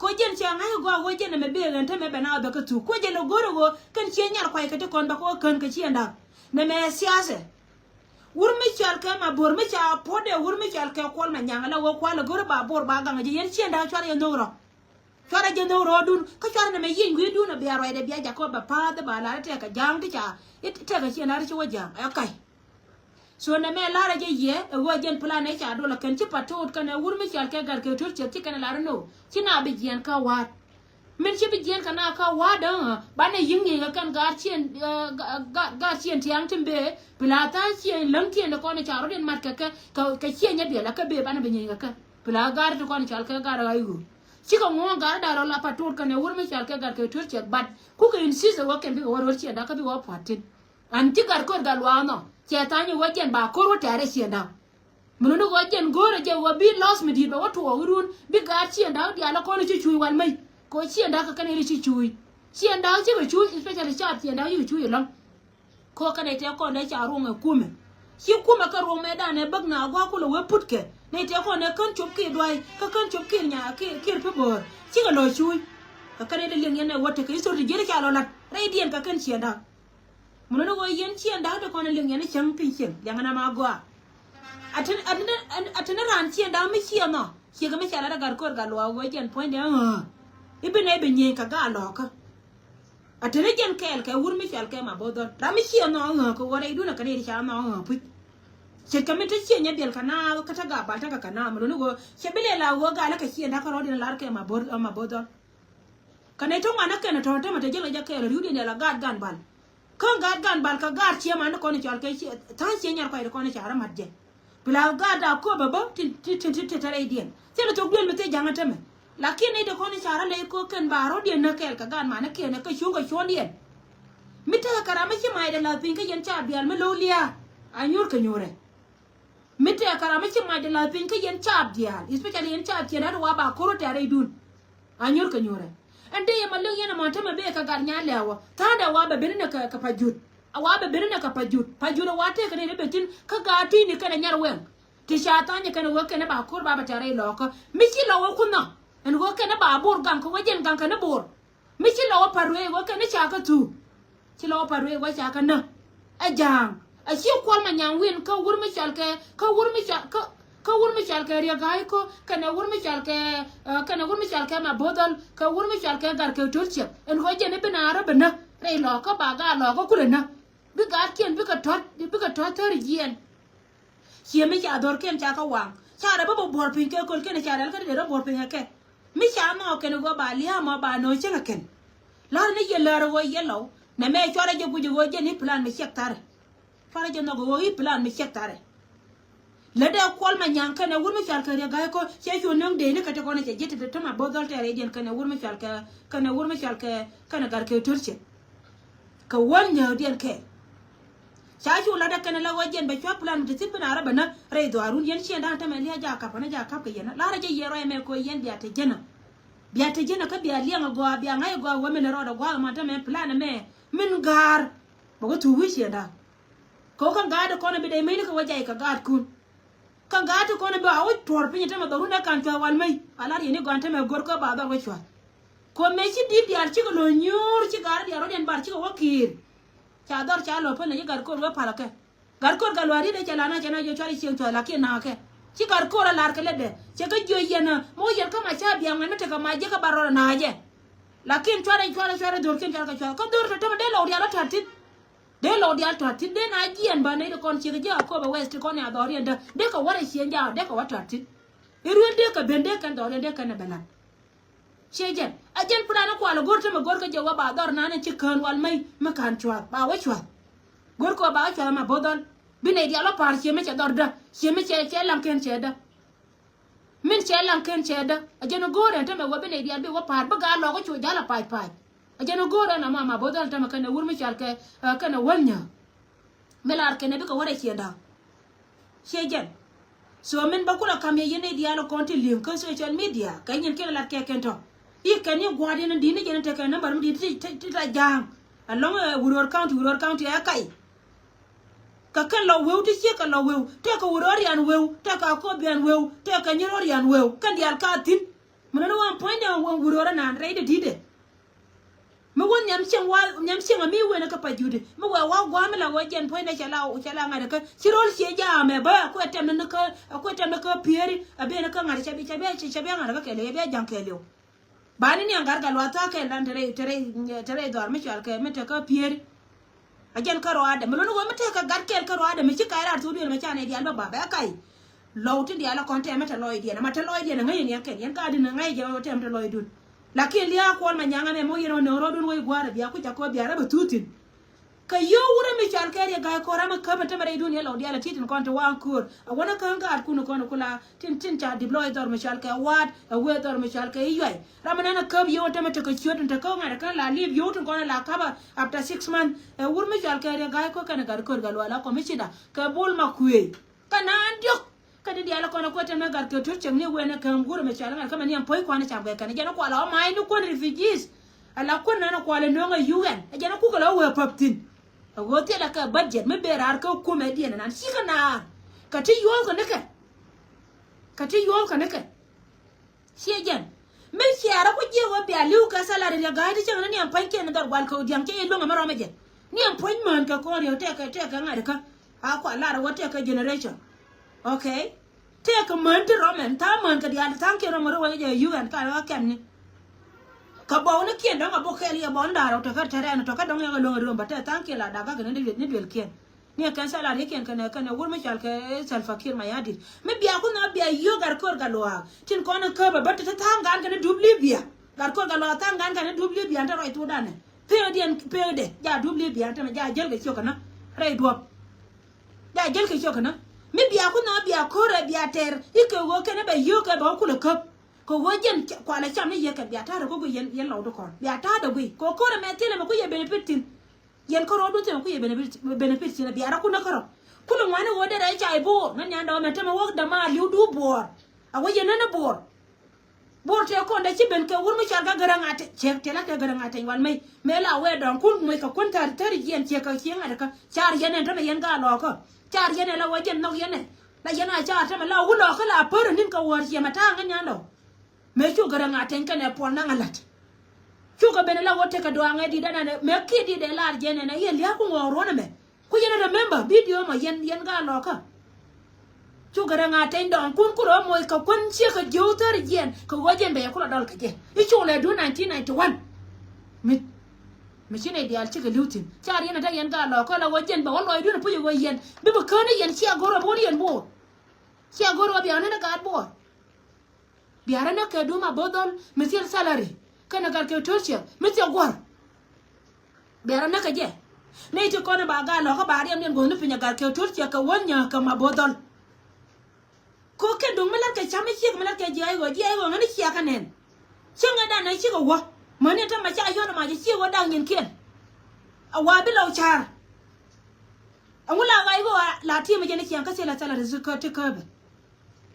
Kɔ jɛn cɛ ŋa̱c kɛ gɔaa wä jɛn ɛmɛ bee ɣän tämɛ bɛ na wä bɛ kä thuk kuɛ jɛ lɛ go̱rä ɣöö kɛn ciɛ nyal kuay kɛ ti kɔn bɛ kɛ wä kän kɛ ciënda̱k. Nɛmɛ ɛ siasɛ. Wur mi cɔal kɛ ma bo̱r mi ca puɔ̱t dee wur mi cɔal kɛ kuɔl ma nyaŋ la ɣöö kual ɛ go̱rä ba bo̱r ba gaŋ jɛ yɛn ciënda̱k cuarɛ yɛ nhök rɔ. Cuarɛ jɛ nhök rɔɔdun kä cuarɛ nɛmɛ yieny wi̱i̱dun a bia ruacdɛ bia jakä bɛ pa̱a̱th ba la̱r i̱ tɛkɛ ja̱a̱ŋ ti ca i̱ tɛkɛ ciënda̱k ti ci wä ja̱a̱ŋ ɛ kac. So nɛmɛ la̱rä jɛ yɛ ɛ ɣöö jɛn plan ɛ ca dol ɛ kɛn ci pa̱t to̱o̱t kɛn ɛ wur mi cɔal kɛ gat kɛ to̱o̱t ciɛth ci kɛn ɛ la̱rä no ci na bi jiɛn kä wa̱a̱t. Min ci bi jiɛn kɛ na ka wa̱a̱dä, ɣä banɛ yi̱ŋ ŋi̱i̱ŋ kɛ kɛn gaat ciɛn, ɛ, ga- ga- gaat ciɛn tiaŋ tin bee. Pi la tha̱a̱ŋ ciɛn läŋ tiɛn ti kɔn i̱ ca rɔ̱diɛn mat kɛ kɛ kɛ ciɛn nyɛ biɛl a kɛ bee banɛ bi ŋi̱i̱ŋ kɛ kɛ. Pi la gaat ti kɔn i̱ cal kɛ gaat ɣa̱c ɣöö cikɛ ŋuɔ̱ɔ̱ŋ gaat da̱r ɣä la pa tuut kɛn ɛ wur mi cal kɛ gat kɛ tuur ciɛk bat kukɛ in si̱thɛ wä kɛn bikɛ wä ruɔ̱r ciɛn da̱k kä bikɛ wä pua̱t thi̱n. An ci gat ko̱r gat luaak nhɔ cɛ tha̱a̱ŋ i̱ wä jiɛn ba ko̱r wä tɛ̈rɛ ciɛn da̱k. Min wä ni ɣöö jɛn go̱o̱rä jɛ ɣöö bi lɔs mi di̱i̱t bɛ wä tuɔɔk i̱ run bi gaat ciɛn da̱k diaal ɛ kɔn i̱ ci cuuc wal mec. Kɛ ɣöö ciɛn da̱k kɛ kɛn i̱ ci cuuc. Ciɛn da̱k cikɛ cuuc, especially caap ciɛn da̱k cikɛ cuuc ɛlɔ̱ŋ. Kɛ ɣöö kɛn i̱ tɛk kɔn dee ca ruɔ̱ŋ ɛ kumɛ. Ci kumɛ kɛ ruɔ̱ŋ mɛ danɛ bäk na gua̱a̱k kulɛ wee putkɛ. Ni tɛk kɔn dee kän cop kiɛ duay kä kän cop kiɛ nya kiɛ kiɛ pi bo̱o̱r. Cikɛ lɔ cuuc. Kɛ kɛn i̱ dee liŋ yɛn ɛ wä tekɛ i̱ thor ti jiɛt i̱ ca lɔ la̱t rɛydiɛn kɛ kɛn ciɛn da̱k. Mun ni ɣöö yɛn ciɛn da̱k ti kɔn liŋ yɛn cäŋ piny cieŋ liɛŋ ɛn ama gɔaa. Atin atin atin raan ciɛn da̱k mi ciɛ nhɔ ciɛ kɛ mi ca lat agat ko̱r gat luaak ɣöö jɛn puɔ̱nydɛ ɣöö i̱ bi nɛy bi nyieny kɛ gaa lɔɔkä. Atin jɛn kɛɛl kɛ wur mi cɔal kɛ ma bo̱o̱th dhɔl ram mi ciɛ nhɔ ɣöö kɛ ɣöö rɛydun ɛ kɛ ni ca nhɔ ɣöö puc. Ce̱tkɛ mi te ciɛ nyɛ biɛl kɛ naath kä te gaa bal tekɛ kɛ naath mun ni ɣöö cɛ bi lɛ la ɣöö gal kɛ ciɛn da̱k kɛ rɔɔdiɛn lar kɛ ma bo̱o̱th ma bo̱o̱th dhɔl. Kɛ nɛy ti ŋuan ɛ kɛn ɛ tɔ̱ tämɛ te jiäk lɛ jɛ kɛɛl ɛ ri̱wdiɛn diaal ɛ gaat gan bal. Kä gaat gan bal kɛ gaat ciɛ man ti kɔn i̱ cɔal kɛ ciɛ tha̱a̱ŋ ciɛ nyar kuay ti kɔn i̱ ca rɔ mat jɛ. Pi la gaat da̱a̱ kööbä bä ti ti ti ti ti te rɛydiɛn thilɛ thok duël mi thil ja̱ŋä tämɛ. Lakin nɛy ti kɔn i̱ ca rɔ lɛy köök kɛn ba rɔ̱diɛn näk kɛɛl kɛ gaat manikiɛn ɛ kɛ cuŋ kɛ cuɔ̱ndiɛn. Mi tekɛ kɛ ram mi ci macdɛ la̱th piny kä yɛn caap diaal mi lo̱w lia̱a̱ a nyuur kɛ nyuurɛ. Mi tɛɛk kɛ ram mi ci macdɛ la̱th piny kä yɛn caap diaal, especially yɛn caap ciɛn rat wa ba ko̱r wä tɛ̈r rɛydun. A nyuur kɛ nyuurɛ. Ɛn dee yɛ ma liŋ yɛn ɛmɔ tämɛ bee kɛ gat nyan lɛ̈wä tha̱a̱ŋdɛ wa bɛ ben inɛ kɛ kɛ pa jut. A wa bɛ ben inɛ kɛ pa jut pa jut ɛ wa tëëkɛ ni ni ben thi̱n kä gaat tui̱ni kɛnɛ nyar wɛŋ. Ti ca tha̱a̱nyɛ kɛnɛ wee kɛnɛ ba ko̱r ba bɛ tɛ̈r rɛy lɔɔkä mi ci lɔ wä kun nhɔ. Ɛn wee kɛnɛ ba bo̱r gaŋ kɛ wee jɛn gaŋ kɛnɛ bo̱r. Mi ci lɔ wä pa̱t ruëëc wä kɛn i̱ ca kä thuuk. Ci lɔ wä pa̱t ruëëc wä ca kä näk. Ɛ ja̱a̱ŋ a ci kuɔl ma nyaŋ wi̱n kä wur mi cɔal kɛ kä wur mi cɔal kä kä wur mi cɔal kɛ riek ga̱a̱c kä kɛnɛ wur mi cɔal kɛ kɛnɛ wur mi cɔal kɛ ma bo̱o̱th dhɔl kɛ wur mi cɔal kɛ gar kɛ to̱l ciɛk. Ɛn ɣöö jɛn i̱ bi naath rɔ bi näk rɛy lɔɔkä ba gaat lɔɔkä kulɛ näk. Bi gaatkiɛn bikɛ tɔ̱t bikɛ tɔ̱t thäri jiɛɛn. Ciɛ mi ca dhɔrkiɛn ca kä waŋ ca rɛ bä bä buɔr piny kɛ köl kɛn ca rɛl kä ti dee rɔ buɔr piny kɛ kɛ. Mi ca nhɔɔk kɛn ɣöö ba lia̱a̱ mɔ ba nööŋ cäŋ kɛ kɛn. La̱r ni yɛ läär ɣöö yɛ lɔw nɛ mɛ cuarɛ jɛ guic ɣöö jɛ ni plan mi ciɛk tharɛ. Cuarɛ jɛ nhɔk ɣöö i̱ plan mi ciɛk tharɛ. Lät dee kuɔl ma nyaŋ kɛnɛ wur mi cual kɛ riek ga̱a̱c kɔ cɛ cu nöŋ dee ni kɛ ti kɔn cɛ ji̱ ti ti tämɛ bo̱th dhɔl tɛɛrɛ i̱ diɛn kɛnɛ wur mi cual kɛ kɛnɛ wur mi cual kɛ kɛnɛ gar kɛ to̱l cɛ. Kɛ wäl nyääkdiɛn kɛɛl. Ca cu lat ɛ kɛn la ɣöö jɛn bɛ cua plan mi te thi̱n bi na rɔ bɛ nä rɛy dhɔaarun yɛn ciɛn da̱ŋ tämɛ lia̱a̱ jaak ka̱p kɛn jaak ka̱p kɛ yɛn. Larä jɛ yɛ rɔy ɛmɛ kɛ ɣöö yɛn bia te jenä. Bia te jenä kä bia liɛŋ ɛ gɔaa bia ŋa̱c ɛ gɔaa wä min ɛ rɔɔdɛ gua̱a̱th ɛmɔ tämɛ plan ɛmɛ min ga̱a̱r. Bɛ wä thuuk wi̱i̱ ciɛn da̱ŋ. Kɛ ɣöö kä ga̱a̱r di kɔn ɛ bi dee mecni kɛ wä jay kɛ gaatkuun. Kä gaat ti kɔn bi a wä tuɔr piny tämɛ dhɔrun ɛ ka̱n cua̱th wal mec a lar yɛn i̱ gɔan tämɛ go̱r kä ba dhɔr wä cua̱th. Kɛ ɣöö mëë ci di̱t diaal cikɛ lo̱c nyuur ci gaat diaal rɔ̱diɛn bar cikɛ wä ki̱i̱r. Ca dhɔr ca lo̱c pälɛ ci gat ko̱r wee pal kɛ. Gat ko̱r gat lua̱a̱ ri̱t ɛ cɛ la̱r na cɛ na jiök cuarɛ cieŋ cua̱th lakin na̱a̱kɛ. Ci gat ko̱r a la̱r kɛ lätdɛ cɛ kä jiök yɛn ɛ mi wä yɛn kä ma ca biaŋ ŋuɛn mi tekɛ mac jiäkä bar rɔɔdɛ na̱a̱cɛ. Lakin cuarɛ cuarɛ cuarɛ dho̱rkiɛn cuarɛ kɛ cua̱th kä dho̱r tɔ̱tɔ̱mɛ dee lɔw diaal wä ta̱t thi̱n. Dee lɔw diaal tɔ̱t thi̱n dee na jiɛn bä nɛy ti kɔn ciek ji̱ Akobo West ti kɔn ya dhɔriɛn dee dee kɛ wä rɛ cieŋ jaak dee kɛ wä tɔ̱t thi̱n. I̱ ruël dee kɛ ben dee kɛn dhɔriɛn dee kɛn ɛ bɛ la̱t. Ciɛ jɛn a jɛn plan kualɛ go̱r tämɛ go̱r kä jɛ wä ba dhɔr nanɛ ci kään wal mɛy mi ka̱n cua̱th ba wä cua̱th. Go̱r kɛ wä ba wä cua̱th ɛmɛ bo̱th dhɔl bi nɛy diaal wä pa̱a̱r ciɛ mi cɛ dhɔr dä ciɛ mi cɛ cɛ laŋ ken cɛ dä. Min cɛ laŋ ken cɛ dä a jɛn go̱o̱r ɛn tämɛ wä bi nɛy diaal bi wä pa̱a̱r bi gaat lɔk kä cu ja̱l a pac pac. A jɛn go̱o̱r ɛn ama ma bo̱th dhɔl tämɛ kɛnɛ wur mi cɔal kɛ kɛnɛ wäl nyääk. Mi lar kɛnɛ bikɛ wä rɛy ciɛn da̱a̱k. Ciɛ jɛn. So min bä kulɛ ka̱m yɛ yɛn nɛy diaal kɔn ti li̱eŋ kä social media kɛ nyin kɛn lat kɛ kɛn tɔ. I̱ kɛn ni gua̱a̱r yɛn di̱t ni jɛn tekɛ number mi di̱t ti ti ta ja̱a̱ŋ. Alɔŋ Wuror County, Wuror County ɛ kac. Kɛ kɛn lɔ weu ti ciek kɛ lɔ weu tɛkɛ wut rɔ̱ rian weu tɛkɛ akop bian weu tɛkɛ nyin rɔ̱ rian weu kɛn diaal ka thi̱n. Mën ni wan puɔ̱nydɛ wan wut rɔ̱ naan rɛydɛ di̱tdɛ. Mi wä nhiam cieŋ wa nhiam cieŋ ami wen kä pa judi mi wɛ wa gua̱a̱m mi la wä jɛn puɔ̱nydɛ cɛ la cɛ la ŋa̱t kä ci ro̱l cie jaamɛ bä kuɛ tɛm ni kä kuɛ tɛm ni kä pieri a ben kä ŋa̱t cɛ bi cɛ bi cɛ bi ŋa̱t kä kɛl yɛ bi ja̱ŋ kɛl yɛ. Ba ni niaŋ gat kɛ luath tha̱a̱ kɛl dan te rɛy te rɛy te rɛy dhɔr mi cual kɛ mi te kä pieri. A jɛn kä ruaadɛ mi luni wä mi tekɛ gat kɛl kä ruaadɛ mi ci kac raar thok duël mi ca nɛy diaal bä ba bɛ kac. Lɔw ti diaal a kɔn tɛmɛ te lɔcdiɛn ama te lɔcdiɛn a ŋäc in yɛn kɛn yɛn ka din a ŋäc jɛ tɛm te lɔcdun. Lakin lia̱a̱ Kuɔl Manyaŋ ɛmɛ mɔ yɛn ɣän nööŋ rɔɔdun wec gua̱a̱r ɛ bia kui̱c a kɔ bia rɛ bɛ thuth thi̱n. Kɛ yio̱w wurɛ mi cɔal kɛ Riɛk Ga̱a̱c Ko̱r ram mi käp ɛn tämɛ rɛydun yɛ lɔw diaal ɛ ti̱ti̱ kɔn ti waŋ köör. Ɛ wänä kä ŋa̱a̱tkun kɔn kula tin tin ca deploy dhɔr mi cɔal kɛ Waat, ɛ wee dhɔr mi cɔal kɛ I̱ Yuay. Ram mi nan ɛ käp yio̱w ɛn tämɛ tekɛ ciöt ɛn tekä ŋa̱t ɛ kä la liep yio̱w tin kɔn ɛ la käp ɛ after six month. Ɛ wur mi cɔal kɛ Riɛk Ga̱a̱c Ko̱r kɛnɛ Gat Ko̱r Gat Luaal a kɔmicida kɛ Bol Makuëëc. Kä naan diɔ̱k. Kä ni diaal kɔn kuɛ tɛn mɛ Gat Ko̱r Tut Cieŋ ni wen ɛ käm wurɛ mi cɔal ŋa̱t kä mɛ ni ɛn puɔ̱ny kuan cam kɛ kɛn jɛn kual ɔ ma̱a̱c ni kuän refugees. Ala kuän nan kual ɛ no̱o̱ŋ ɛ U N ɛ jɛn kukɛ la wee päp thi̱n. Ɛ ɣöö thilɛ kɛ budget mi ben raar kä kumɛ diɛn nan cikɛ naar. Kä ti yuɔ̱ɔ̱k kɛ nikɛ. Kä ti yuɔ̱ɔ̱k kɛ nikɛ. Ciɛ jɛn mi ciaarä ku jiɛ wä bia li̱w kɛ salary Riɛk Ga̱a̱c ti cäŋ ni niɛm puɔ̱nykiɛn ni dhɔr gual kɛ diaŋ cɛ iluŋ ɛmɛ rɔmɛ jɛ. Niɛm puɔ̱ny mään kɛ kɔn riɛk tɛkɛ tɛkɛ ŋa̱t kä. A kua lar wä tɛkɛ generation. Okay. Tɛkɛ mään ti rɔmɛ tha̱a̱ŋ mään kɛ diaal tha̱a̱ŋkiɛn rɔmɛ rɔ wä jɛ U N ka rɔ kɛm ni. Kɛ bɔw ni kiɛn dɔ̱ŋ a bok kɛɛl yɛ bɔw ni da̱a̱r rɔ tɛkɛ tɛrɛn tɔkɛ dɔ̱ŋ yɛ kɛ lo̱ŋ riöm bä tɛ tha̱a̱ŋkiɛn la da̱kä kɛ ni duel kiɛn. Ni kɛn salary kiɛn kɛnɛ kɛnɛ wur mi cɔal kɛ Salva Kiir Mayardit. Mi bia kun na bia yio̱ Gat Ko̱r Gat Luaak tin kɔn in köpɛ bä ti ti tha̱a̱ŋ gan kɛnɛ dup Libya. Gat Ko̱r Gat Luaak tha̱a̱ŋ gan kɛnɛ dup Libya in te rɔy thukdan ɛ. Pek diɛn pek dɛ ja dup Libya in te mɛ ja jäl kɛ ciök kɛnä rɛy duɔ̱p. Ja jäl kɛ ciök kɛnä mi bia kun na bia ko̱rɛ bia tɛr i̱ kɛ ɣöö kɛnɛ bɛ yio̱ kɛ bɛ wä kulɛ köp. Kɛ ɣöö jɛn kualɛ cam ni yɛ kɛ bia ta̱a̱dɛ kɛ gui yɛn lɔwdä kɔn bia ta̱a̱dɛ gui kɛ ɣöö ko̱rɛ mɛ thilɛ mɛ ku yɛ benefit thi̱n. Yɛn kärɔɔdun thilɛ ku yɛ benefit, benefit thi̱n a biarä kun ɛ kärɔɔ. Kulɛ ŋuani ɣöö derɛ ca i̱ bo̱o̱r ŋän nyan dɔɔmɛ tämɛ wäk däma li̱w du bo̱o̱r. A wä yɛn nän ɛ bo̱o̱r. Bo̱o̱r tëë kɔn dee ci ben kɛ wur mi cɔal kä Gäräŋ Ateny cɛ tëë la kɛ Gäräŋ Ateny wal mɛy mëë la wee dɔɔŋ kun moc kɛ kun thäri thäri jiɛn ciɛ kɛ cieŋ ŋa̱t kä car yɛn ɛn tämɛ yɛn gaa lɔɔkä. Car yɛn ɛ la wä jɛn nhɔk yɛn ɛ la yɛn a car tämɛ la wä lɔɔkä la pär ɛ ni̱n kɛ wäär ciɛ mɛ ta̱a̱ ŋän nyan dɔɔŋ. Mëë cu Gäräŋ Ateny kɛnɛ Puɔl Naŋ Alat. Cukɛ ben ɛ la wä tekɛ duaŋɛ di̱t ɛnɛnɛ mëë kiɛ di̱t ɛ lar jɛ nɛnɛ yɛn lia̱a̱ ku ŋɔɔk ruɔ̱n ɛmɛ. Ku yɛn remember video mɔ yɛn yɛn gaa lɔkä. Cukɛ Gäräŋ Ateny dɔɔŋ kun ku rɔ moc kɛ kuän ciek kɛ jiöw thäri jiɛn kɛ ɣöö jɛn bɛ yɛ ku la dɔl kɛ jɛ. I̱ cuk lɛ duun nineteen ninety one. Mi mi ci nɛy diaal cikɛ li̱w thi̱n car yɛn ɛ te yɛn gaa lɔkä la ɣöö jɛn bɛ wä lɔcdun ɛ puc ɛ ɣöö yɛn bi bi kään i̱ yɛn ciɛ go̱r ɛ bi wä ni yɛn bo̱o̱r. Ciɛ go̱r ɛ bi wä ni ni gaat bo̱o̱r. Biarä näk kɛ duum a bo̱o̱th dhɔl mi thil salary kɛnɛ gat kɛ to̱r ciɛ mi thil gua̱r. Biarä näk kɛ jɛ nɛy ti kɔn ba gaa lɔkä ba riɛm diɛn guɔ̱thni piny a gat kɛ to̱r ciɛ kɛ wä nyääk kɛ ma bo̱o̱th dhɔl. Ko kɛ duŋ mi lat kɛ cam mi ciek mi lat kɛ jiɛc ɣöö jiɛc ɣöö ŋäni ciɛ kɛ nɛn. Cäŋɛ dan nɛ cikɛ wä mäni tämɛ ca yɔn ma jɛ ciek wä dak nyinkiɛn. A wa bi lɔw ca̱a̱r. Ɛŋu la ɣac ɣöö la ti̱i̱mɛ jɛ ni ciɛŋ kä thil a salary ti käbɛ.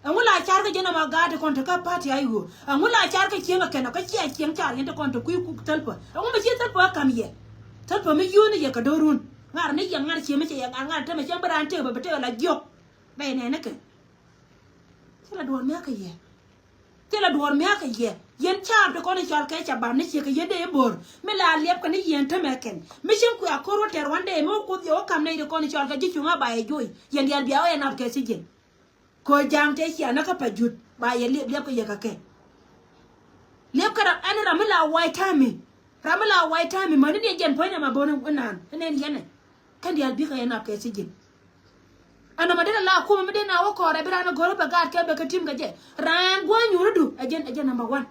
Ɛŋu la car kä jɛn ɛmɔ gaat ti kɔn te kä party a i̱ ɣöö ɛŋu la car kä cieŋ ɛ kɛn ɔ kä cia cieŋ car yɛn te kɔn te kui̱ kuk thäl pä. Ɛŋu mi ci thäl pä ɛ ka̱m yɛ thäl pä mi yio̱o̱ni yɛ kɛ do̱run. Ŋa̱r ni yɛn ŋa̱r cie mi cɛ yɛ ŋa̱r ŋa̱r te mi cɛŋ bi raan tëëk bɛ bi tëëk la jiɔk. Bɛ yɛ nɛɛni kɛ thil a duɔ̱ɔ̱r mia̱a̱ kɛ yɛ. Thilɛ duɔ̱ɔ̱r mia̱a̱ kɛ yɛ yɛn caap ti kɔn i̱ cɔal kɛ ca ban ni ciek kɛ yɛn dee i̱ bo̱o̱r mi la liɛp kɛ ni yɛn tämɛ kɛn mi cin kuɛ a ko̱r wä tɛr wan dee mi wä kuoth yɛ wä ka̱m nɛy ti kɔn i̱ cɔal kɛ ji̱ cuŋ a ba yɛ joc yɛn diaal bia wä yɛ nap kɛ ci ji̱n. Ko̱ ja̱a̱ŋ tëë cia näk kä pa jut ba yɛ liɛp liɛp kɛ yɛ kɛ kɛ. Liɛp kä ram ɛn ram mi la wac ta̱a̱mi. Ram mi la wac ta̱a̱mi mäni ni jɛn puɔ̱ny nɛ ma bo̱n inan inɛn yɛnɛ. Kɛn diaal bikɛ yɛ nap kɛ ci ji̱n. Ɛn nɔmɔ dee la kumɛ mi dee na wä kɔɔrɛ bi raan a go̱r bɛ gaat kɛ bɛ kɛ tim kɛ jɛ. Raan gua̱a̱ nyuuridu ɛ jɛn ɛ jɛn number one.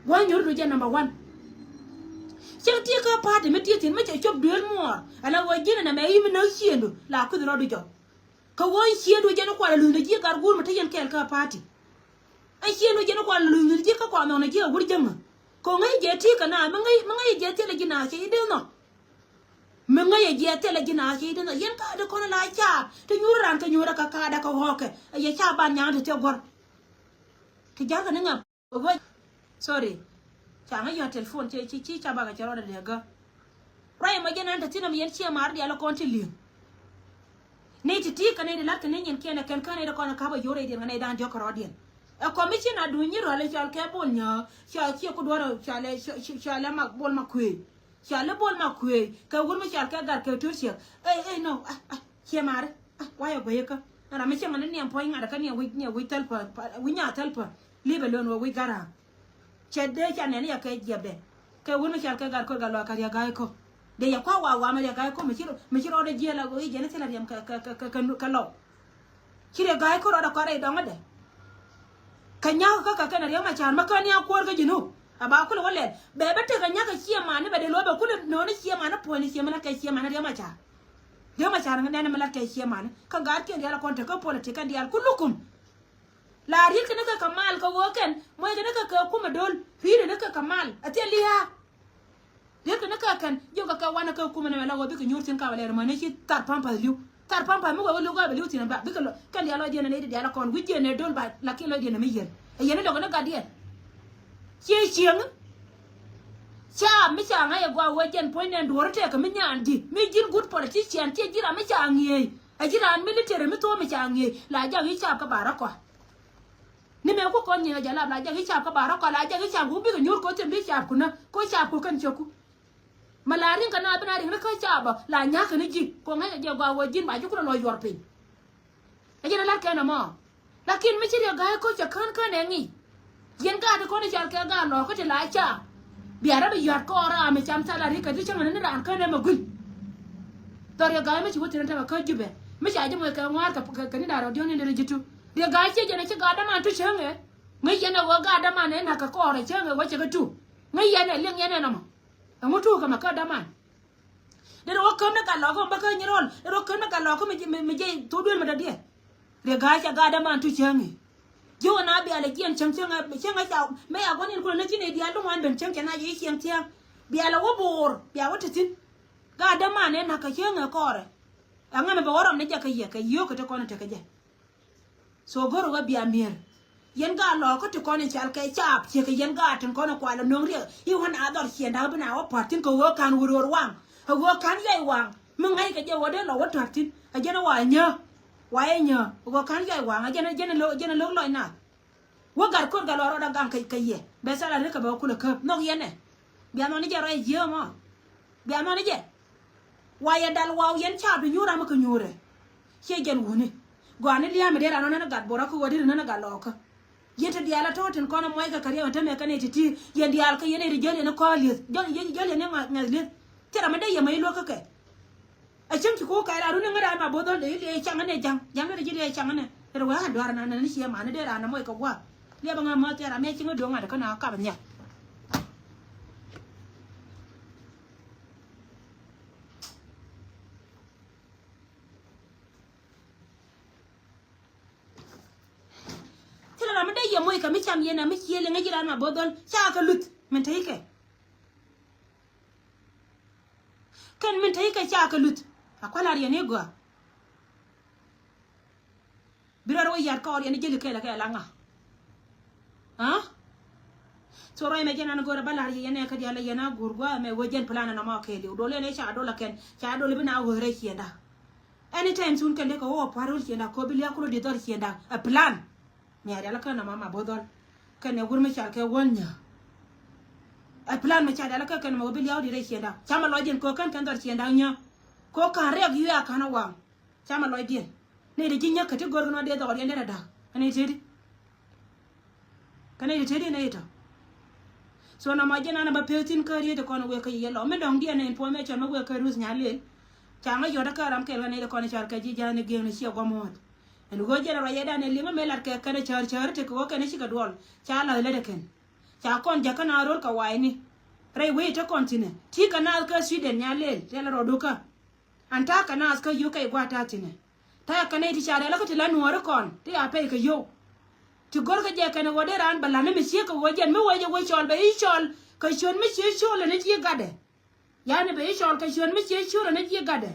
Gua̱a̱ nyuuridu jɛn number one. Cäŋ tiee kä party mi tiee thi̱n mi cɛ cop duel muɔɔr ala wä ji̱n ɛn ɛmɛ i̱ mi näk ciëëndu la kui̱th rɔɔdu jɔk. Kä wä ciëëndu jɛn kual a luthni ji̱ gat guur mi te yɛn kɛɛl kä party. Ɛ ciëëndu jɛn kual a luthni ji̱ kä kual nhɔkni ji̱ a wur jäŋä. Kɛ ŋäc jɛ ti̱i̱ kɛ naath mi ŋäc mi ŋäc jɛ thilɛ ji̱ naath cɛ ji̱ dee nhɔk. Mi ŋäc jɛ jiɛ thilɛ ji̱ naath cɛ ji̱ dee nhɔk yɛn ka̱a̱dɛ kɔn la caap ti nyuur raan kɛ nyuurɛ kɛ ka̱a̱dɛ kɛ ɣɔ̱ɔ̱kɛ. Ɛ yɛ caap ban nyaŋ ti thiɛ guɔ̱r. Ti ja̱rkɛ ni ŋa. Sorry. Ca ŋäc yɔ̱a̱ telephone ci ci ca bakɛ cɛ rɔɔdɛ dee gä. Ruac ɛmɔ jɛn ɛn te thi̱n ɛmɛ yɛn ciɛ maar diaal ɛ kɔn ti li̱eŋ. Nɛy ti̱ti̱ kɛ nɛy ti la̱t kɛ ni nyin kiɛn ɛ kɛn kä nɛy ti kɔn ɛ ka̱p ɛ yo̱r rɛydiɛn kɛ nɛy da̱a̱n diɔ̱k kɛ rɔɔdiɛn. Ɛ kɔmicin a duny nyi rɔ̱l i̱ cɔal kɛ Bol Nya̱a̱ cɔal ciɛ ku duɔ̱r cɔal ɛ cɔal ɛ Bol Makuëëc. Cɔal ɛ Bol Makuëëc kɛ wur mi cɔal kɛ Gat kɛ To̱r Ciɛk. Ɛ ɛ nɔ ɛ ɛ ciɛ maari ɛ wayɛ guɛyä kä. Ɛ ram mi cieŋ ni niɛm puɔ̱ny ŋa̱t kä niɛm wi̱c niɛm wi̱c thäl pä wi̱c nya̱a̱ thäl pä. Li̱pɛ lön wä wi̱c Gara̱a̱ŋ. Cɛ dee ca nɛn yɛ kɛ jiɛpdɛ kɛ wun mi cɔal kɛ Gat Ko̱r Gat Luaak kɛ Riɛk Ga̱a̱c Ko̱r. Dee yɛ kua̱ wa wamɛ Riɛk Ga̱a̱c Ko̱r mi ci mi ci rɔɔdɛ jiɛɛl a ɣöö i̱ jɛn i̱ thilɛ riɛm kɛ kɛ kɛ kɛ kɛ Lɔw. Ci Riɛk Ga̱a̱c Ko̱r rɔɔdɛ kɔn rɛy dɔŋädɛ. Kɛ nya̱a̱k kä kɛ kɛn a Riɛk Macar mä kän ni a kuäär kä ji̱n ɣöö A ba kulɛ wä lɛl bɛ bä tekɛ nyakä ciɛ mani bɛ dee lo̱ bɛ kulɛ no̱o̱ni ciɛ mani puɔ̱nyni ciɛ mi lat kɛ ciɛ mani Riek Machar. Riek Machar nɛn mi lat kɛ ciɛ mani kä gaatkiɛn diaal a kɔn tekä politik kɛn diaal kulukum. La riet kɛ ni kɛ kɛ mal kɛ ɣöö kɛn muɔc kɛ ni kɛ kɛ kumɛ do̱l riet kɛ ni kɛ kɛ mal a thil lia̱a̱. Riet kɛ ni kɛ kɛn jiök kɛ kɛ wanɛ kɛ kumɛ ni mɛ la ɣöö bikɛ nyuur thi̱n ka bɛ lɛr mani ci thar pampers li̱w. Thar pampers mi wee wä li̱w ka bɛ li̱w thi̱n ba bikɛ lɔ kɛn diaal lɔcdiɛn ni di diaal a kɔn wi̱cdiɛn ni do̱l ba la kiɛn lɔcdiɛn ni mi yiɛn. Ɛ yɛn ni dɔk ni gatdiɛn. Ciɛ cieŋ. Caap mi ca ŋa̱c ɛ gɔaa wee jɛn puɔ̱ny nɛn duɔ̱ɔ̱r tɛɛk kɛ mi nyan ji̱ mi ji̱n good politician ciɛ ji̱ ram mi ca ŋi̱eec. Ɛ ji̱ raan military mi thom mi ca ŋi̱eec la jak i̱ caap kä bar rɔ̱kɔ. Ni mɛ ku kɔn nyiŋ ɛ jɛ lap la jak i̱ caap kä bar rɔ̱kɔ la jak i̱ caap ku bikɛ nyuur koth thi̱n bi caap ku nä ko caap ku kɛn cio̱ku. Ma la ri̱ŋ kɛ na bi na ri̱ŋ ri kä caap ɔ la nya̱a̱k kɛ ni ji̱ ko ŋa̱c ɛ jɛ gɔaa wee ji̱n ba ji̱ kulɛ lɔ yuɔr piny. Ɛ jɛn ɛ lat kɛn ɛmɔ. Lakin mi ci Riek Gai koc cɛ kän kän ɛ ŋi̱i̱c. Yɛn gaat ti kɔn i̱ cal kɛ gaat lɔɔkä ti la ca. Bia rɔ bi yuat kɔɔr ram mi cam thala ri kɛ ti cäŋ ni raan kän ɛmɛ guil. Dhɔr Riek Gai mi ci wä thi̱n ɛn tämɛ kä Jubɛ mi ca ji̱ mɔc kɛ ŋuaar kɛ ni da̱r ɔ diɔ̱ŋ ni lɛr ji̱ tu. Riek Gai ciɛ jɛn ɛ ci gaat däman tu cäŋ ɛ. Ŋäc yɛn ɛ ɣöö gaat däman ɛ nak kɛ kɔɔr ɛ cäŋ ɛ wä cɛ kɛ tu. Ŋäc yɛn ɛ liŋ yɛn ɛn ɛmɔ. Ɛŋu tuukɛ mɛ kä däman. Dee rɔ wä käm ni gat lɔkä mi bä kä nyirɔl dee rɔ wä käm ni gat lɔkä mi jɛ thok duel mi dɔ̱diɛ. Riek Gai ca gat däman tu cäŋ i̱ ji̱ wä na bialɛ jiɛn cäŋ cäŋ cäŋ ca mɛ ya gua̱n in kulɛ ni ci ni diaal bi ŋuan ben cäŋ cɛ na jɛ i̱ cieŋ thia̱a̱ŋ. Bialɛ wä bo̱o̱r bia wä te thi̱n. Gat däman ɛ nak kɛ cäŋ ɛ kɔɔrɛ. Ɛŋa mi bɛ wä rɔm ni jɛ kɛ yɛ kɛ yio̱o̱k kɛ te kɔn in tekɛ jɛ. So go̱r wä bia mi̱er. Yɛn gaa lɔɔkä ti kɔn in cal kɛ caap ciek kɛ yɛn gaa tin kɔn in kual in no̱ŋ riɛk i̱ wän a dhɔr ciɛn da̱k bi na wä pa̱t thi̱n kɛ ɣöö ka̱n wur ɣöör waŋ. Kɛ ɣöö ka̱n yɔy waŋ mi ŋa̱c kɛ jɛ wä dee lɔ wä tɔ̱t thi̱n. Ɛ jɛn ɛ wa nyääk. Wa yɛ nyääk kɛ ɣöö ka̱n yɔy waŋ ɛ jɛn ɛ jɛn ɛ lo̱k jɛn ɛ lo̱k lɔc naath. Wä gat ko̱r gat lɔ rɔɔdɛ gaŋ kɛ kɛ yɛ bɛ thal a ri kɛ bɛ wä kulɛ käp nhɔk yɛn ɛ. Bia nhɔn ni jɛ rɔy jiääk mɔ. Bia nhɔn ni jɛ. Wa yɛ dal waw yɛn caap ti nyuur ram mi kɛ nyuurɛ. Ciɛ jɛn wuni. Gɔaa ni lia̱a̱ mi dee ran nɔn ni gat buɔrä kä ɣöö dee ri nɔn ni gat lɔɔkä. Yɛn ti diaal a tɔ̱ tin kɔn a muɔc kɛ kɛ riɛm a tämɛ kɛ nɛy ti ti yɛn diaal kä yɛn nɛy ti jäl yɛn ni kɔɔl lieth jäl yɛn jäl yɛn ni ŋa̱th lieth. Thil ram mi dee yɛ mɛ iluäk kä kɛ. A cäŋ ci ko̱o̱k kɛɛl a run iŋä raan ma bo̱th ɣän dee i̱ liɛɛc caŋä nɛ ja̱ŋ ja̱ŋ dee ji̱ liɛɛc caŋä nɛ. Dee rɛ wee a duaar na nani ciɛ manä dee raan na mɔc kɛ gua̱a̱k. Liɛpɛ ŋä mäth tiɛɛr a mɛ ciŋä do̱ŋ ŋa̱t kä na kap nhial. Thilɛ ram mi dee yɛ moc kɛ mi cam yɛn a mi ciëël iŋä ji̱ raan ma bo̱th ɣän ca kɛ luth min te i̱ kɛ. Kɛn min te i̱ kɛ ca kɛ luth a kua̱l a riɛn i̱ gɔaa. Bi rɔɔd wä yat kɔɔr yɛn i̱ jäli kɛɛl kɛ la ŋa. Aa. So rɔy mɛ jɛn an go̱o̱rɛ bä la̱r yɛ yɛn ɛ kä diaal yɛn a go̱o̱r gua̱a̱ mɛ wä jɛn plan nɔmɔ kɛɛliw dol yɛn ɛ ca dol a kɛn ca dol i̱ bi na wä rɛy ciɛnda. Anytime soon kɛn dee kɛ wä wä pua̱r wä ciɛnda ko̱ bi liak kulä di dhɔr ciɛnda a plan. Mia rial kä na mama bo̱dhɔl kɛn ɛ wur mi cal kɛ wäl nyä. Ɛ plan mi ca rial kä kɛn mɛ wä bi liaw di rɛy ciɛnda. Camɛ lɔc diɛn kɛ kɛn kɛn dhɔr ciɛnda nyä. Kɛ kan riɛk yuɛ a kan a waŋ. Camɛ lɔc diɛn. Ni di ji̱ nyä kä ti gör kɛ nɔ dee dhɔr diɛn dee rɛ da̱k. Kɛn ɛ tedi. Kɛn ɛ tedi ni itɔ. So na ma jiɛn an a ba pek thin kä riet kɔn wek kä yɛ lɔ mi dɔŋ diɛn in puɔmɛ cɔn mi wek kä Ruth Nyalel. Ca ŋä yɔt kä ram kɛl kɛ ni kɔn cal kɛ ji̱ ja̱a̱n ni giɛŋ ni ciɛ guɔ muɔ̱ɔ̱th. Ɛn ɣöö jɛn ruac yɛ dan ɛ liŋä mëë lat kɛ kɛn ɛ cäär cäär tekɛ ɣöö kɛn ɛ cikɛ duɔl ca la̱th lät ɛ kɛn. Ca kɔn jakä na ro̱l kɛ wa̱i̱ni. Rɛy wec te kɔn thi̱nɛ ti kɛ naath kä Sweden Nyalel riɛl rɔ dukä. An ta̱a̱ kɛ naath kä yio̱w kɛ i̱ gua̱a̱th ta̱a̱ thi̱nɛ. Ta̱a̱ kɛ nɛy ti ca riɛl kä ti la nuɔɔri kɔn ti a pɛy kɛ yio̱w. Ti go̱rkɛ jɛ kɛn ɛ ɣöö dee raan bɛ la̱t ni mi ciek kɛ ɣöö jɛn mi wec ɛ wec cɔl bɛ i̱ cɔl kɛ ciöt mi ciek cöl ɛ ni ji̱ gatdɛ. Yani bɛ i̱ cɔl kɛ ciöt mi ciek cöl ɛ ni ji̱ gatdɛ.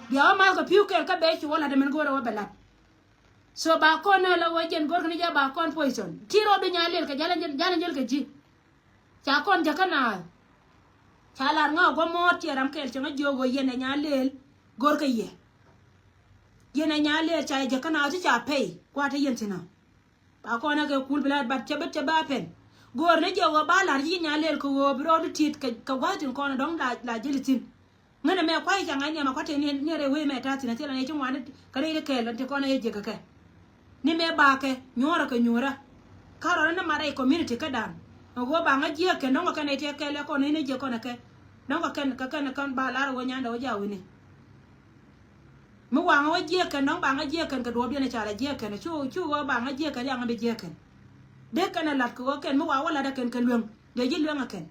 Bia wä ma̱a̱th kɛ pi̱w kɛl kä bɛ ci wä la̱t ɛmɛn go̱o̱rɛ wä bɛ la̱t. So ba kɔn ni la wä jɛn go̱rkɛ ni jɛ ba kɔn poison ti rɔɔdu Nyalel kɛ jalɛ jɛl kɛ ji̱. Ca kɔn jakä naath. Ca lar ŋa guɔ muɔ̱ɔ̱t tiɛ ram kɛl cɛ ŋa jiök ɣöö yɛn ɛ Nyalel. Go̱rkɛ yɛ. Yɛn ɛ Nyalel ca jakä naath ti ca pɛy gua̱a̱t te yɛn thi̱n ɔ. Ba kɔn ɛ kɛ kul bi la bat cɛ bät cɛ ba pɛn. Go̱o̱r ni jɛ ɣöö ba la̱r ji̱ Nyalel kɛ ɣöö bi rɔɔdu ti̱i̱t kɛ gua̱a̱th tin kɔn dɔ̱ŋ la jeli thi̱n. Ŋänɛ mɛ kuay ca ŋa̱c niam a kuat te ni ni rɛy wee mɛ ta̱a̱ thi̱n a thilɛ ni ci ŋuan kɛ rɛy ri kɛɛl ti kɔn a yɛ jiäk kɛ kɛ. Ni mɛ bakɛ nyuɔ̱ɔ̱rä kɛ nyuɔ̱ɔ̱rä. Ka rɔɔdä ni mat rɛy community kädan. Ɛ ɣöö ba ŋa̱c jiäk kɛn dɔ̱ŋ kɛ kɛn rɛy ti kɛɛl ɛ kɔn ni ni jiäk kɔn ɛ kɛ. Dɔ̱ŋ kɛ kɛn kɛ kɛn kɛn ba lar ɛ ɣöö nyandɛ ɣöö ja wi̱ni. Mi waŋä wä jiɛɛk kɛn dɔ̱ŋ baŋä jiɛɛk kɛn kɛ duɔ̱ɔ̱pdiɛn ɛ ca lɛ jiɛɛk kɛn cu cu ɣöö baŋä jiɛɛk kɛn riaŋä bi jiɛɛk kɛn. Dee kɛn ɛ la̱t kɛ ɣöö kɛn mi waŋä wä la̱t ɛ kɛn kɛ lueŋ. Jɔ̱ ji̱ lueŋ a kɛn.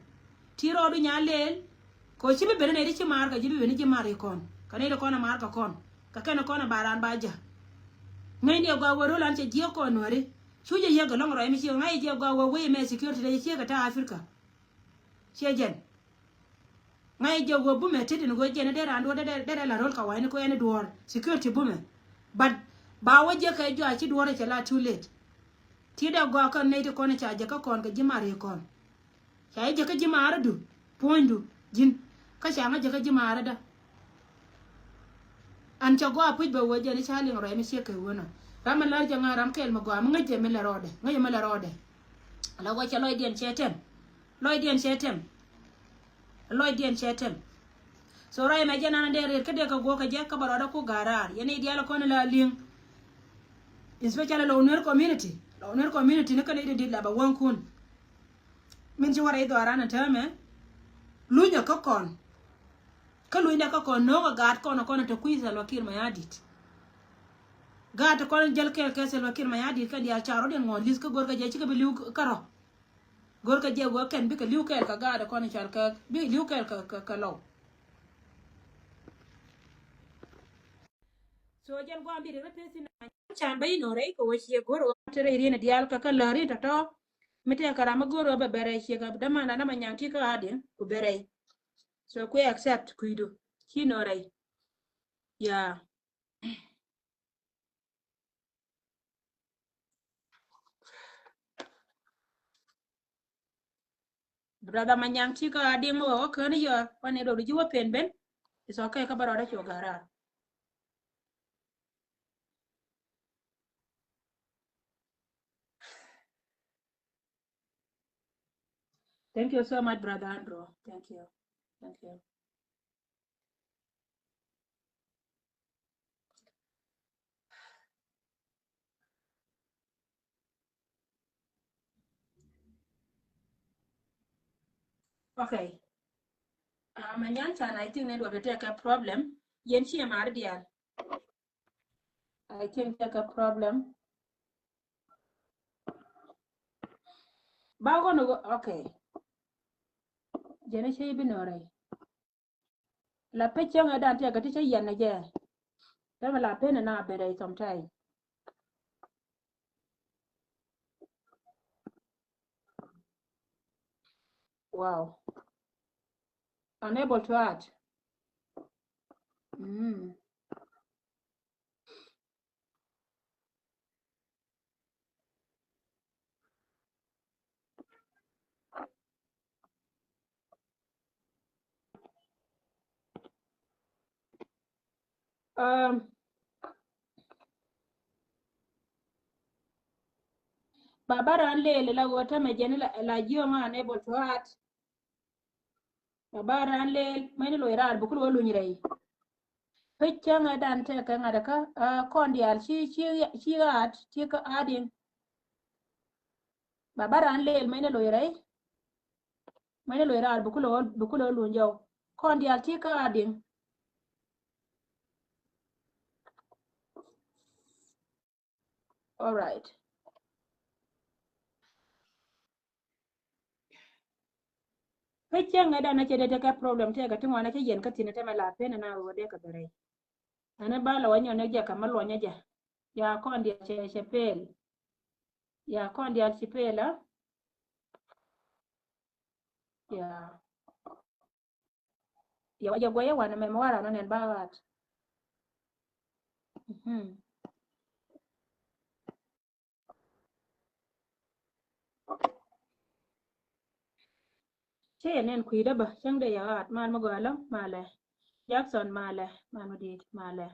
Ti rɔɔdu nya leel. Kɛ ɣöö ci bi ben nɛy ti ci maar kɛ ji̱ bi ben ji̱ maar i̱ kɔn. Kɛ nɛy ti kɔn a maar kɛ kɔn. Kɛ kɛn kɔn a ba raan ba ja̱. Ŋäcni a gɔaa wee ro̱l an cɛ jiääk kɔn nuääri. Cu jɛ yiëk ɛlɔ̱ŋ rɔy mi ci ŋa̱c jɛ gɔaa wee wee mɛ security dee ciek kɛ ta̱a̱ Africa. Ciɛ jɛn. Ŋa̱c jɛ wee bumɛ tet in wee jɛn dee raan duɔ̱ɔ̱r dee dee la ro̱l kɛ wa̱i̱ni kɛ ɛn duɔ̱ɔ̱r security bumɛ. But ba wä jɛ kɛ jɔa ci duɔ̱ɔ̱r cɛ la too late. Ti dee gɔaa kɔn nɛy ti kɔn ca jɛ kä kɔn kɛ ji̱ mar i̱ kɔn. Ca jɛ kä ji̱ mar du puɔ̱nydu ji̱n. Kä ca ŋa̱c jɛ kä ji̱ mar dä. An cɛ gɔaa puc bɛ wee jɛn ca liŋ rɔy mi ciek kɛ wee nɔ. Ram mi lar jɛ ŋa̱ ram kɛɛl mi gɔaa mi ŋäc jɛ mi lɛ rɔɔdɛ ŋäc jɛ mi lɛ rɔɔdɛ. Ala gɔaa cɛ lɔcdiɛn cɛ tɛm. Lɔcdiɛn cɛ tɛm. Lɔcdiɛn cɛ tɛm. So rɔy mɛ jɛ nan dee ret kä dee kɛ guɔk kɛ jɛ kä bɛ rɔɔdɛ ku ga̱a̱r raar yɛn i̱ diaal kɔn la liŋ. Especially lɔ Nuer community lɔ Nuer community ni kɛn i̱ di dit la bɛ wäŋkun. Min ci wä rɛy dhɔaaran a täämɛ. Lunyä kä kɔn. Kä lunydɛ kä kɔn no̱o̱ŋ a gaat kɔn a kɔn a te kui̱ Salva Kiir Mayardit. Gaat kɔn jäl kɛɛl kɛ Salva Kiir Mayardit kɛn diaal ca rɔ̱diɛn ŋuɔ̱t li̱th kä go̱rkɛ jɛ cikɛ bi li̱w kärɔ̱. Go̱rkɛ jɛ wee kɛn bikɛ li̱w kɛɛl kɛ gaat kɔn cal kɛ bikɛ li̱w kɛɛl kɛ kɛ lɔw. So jɛn guam bi ri rɛ pesi na can bä inɔ rɛy kɛ wä ciɛ go̱r wä te rɛy rienɛ diaal kɛ kä lääri tɔ̱tɔ̱. Mi tɛɛ kɛ ram mi go̱r wä bɛ bɛ rɛy ciɛ kɛ däman na ma nyaŋ ti kä adiɛn ku bɛ rɛy. So kuɛ accept kui̱du ci nɔ rɛy. Yeah. Brother Manyang ti kä adiŋ wä wä kän yɔ wä ni dɔl ji̱ wä pen ben. It's okay kä bä rɔɔdɛ cu ga̱ra̱. Thank you so much, Brother Andrew. Thank you. Thank you. Okay. Uh, Manyang can, I think network te kɛ problem. Yɛn ci mar dial. I think te kɛ problem. Ba gɔn go, okay. Jɛn ci bi nɔ rɛy. La pec cäŋɛ dan tɛk kɛ ti cä yɛn ni jɛ. Dämɛ la pen na bɛ rɛy sometime. Wow. Unable to add. Mm. Um, Baba ran lel la wä tämɛ jɛn la, la jiɔŋ unable to add. Baba ran lel mɛn loc raar bi kul wä luny rɛy. Pec cäŋɛ dan tɛk kɛ ŋa̱t kä, ah, kɔn diaal ci, ci, ci add, ci kä adding. Baba ran lel mɛn loc rɛy. Mɛn loc raar bi kul wä, bi kul wä luny jɔw. Kɔn diaal ci kä adding. All right. Pec cäŋɛ dan a cɛ dee tekɛ problem tɛkɛ ti ŋuan a cɛ yɛn kä thin a tämɛ la pen a na wä dee kɛ bɛ rɛy. Ɛn a ba la wä nyɔn ni jɛ kɛ mä luɔnyä jɛ. Ya kɔn diaal cɛ, cɛ pel. Ya kɔn diaal ci pel a. Ya. Yɛ wa jɛ guɛyɛ wanɛ mɛmɛ wara nɔ nɛn ba ɣaat. Mhm. Cɛ yɛ nɛn kui̱dä bä cäŋ dee yɛ ɣaat mal mi gɔaa lɔ malɛ. Jackson malɛ mal mi di̱i̱t malɛ.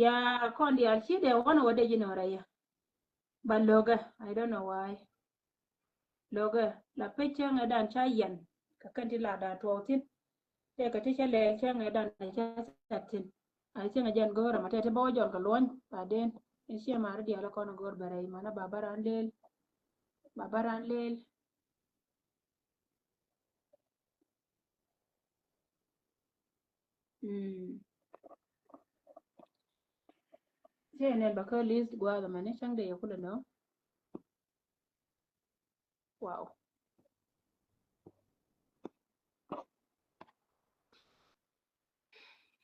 Ya kɔn diaal ci dee wɔn wä dee ji̱ nɔrɛ yɛ. Ba lo̱kɛ, I don't know why. Lo̱kɛ la pec cäŋɛ dan ca yɛn kɛ kɛn ti la dan tuɔɔk thi̱n. Tɛkɛ ti cä lɛɛl cäŋɛ dan ca cat thi̱n. A cäŋɛ jɛn go̱o̱rä ma tɛt ti bä wä jɔl kɛ luɔ̱ny ba den. I̱ ciɛ mari diaal kɔn go̱o̱r bɛ rɛy manä ba bä ran leel. Ba bä ran leel. Mm. Cɛ nɛn ba kä list gua̱a̱th mɛni cäŋ dee yɛ kulɛ nɔ. Wow.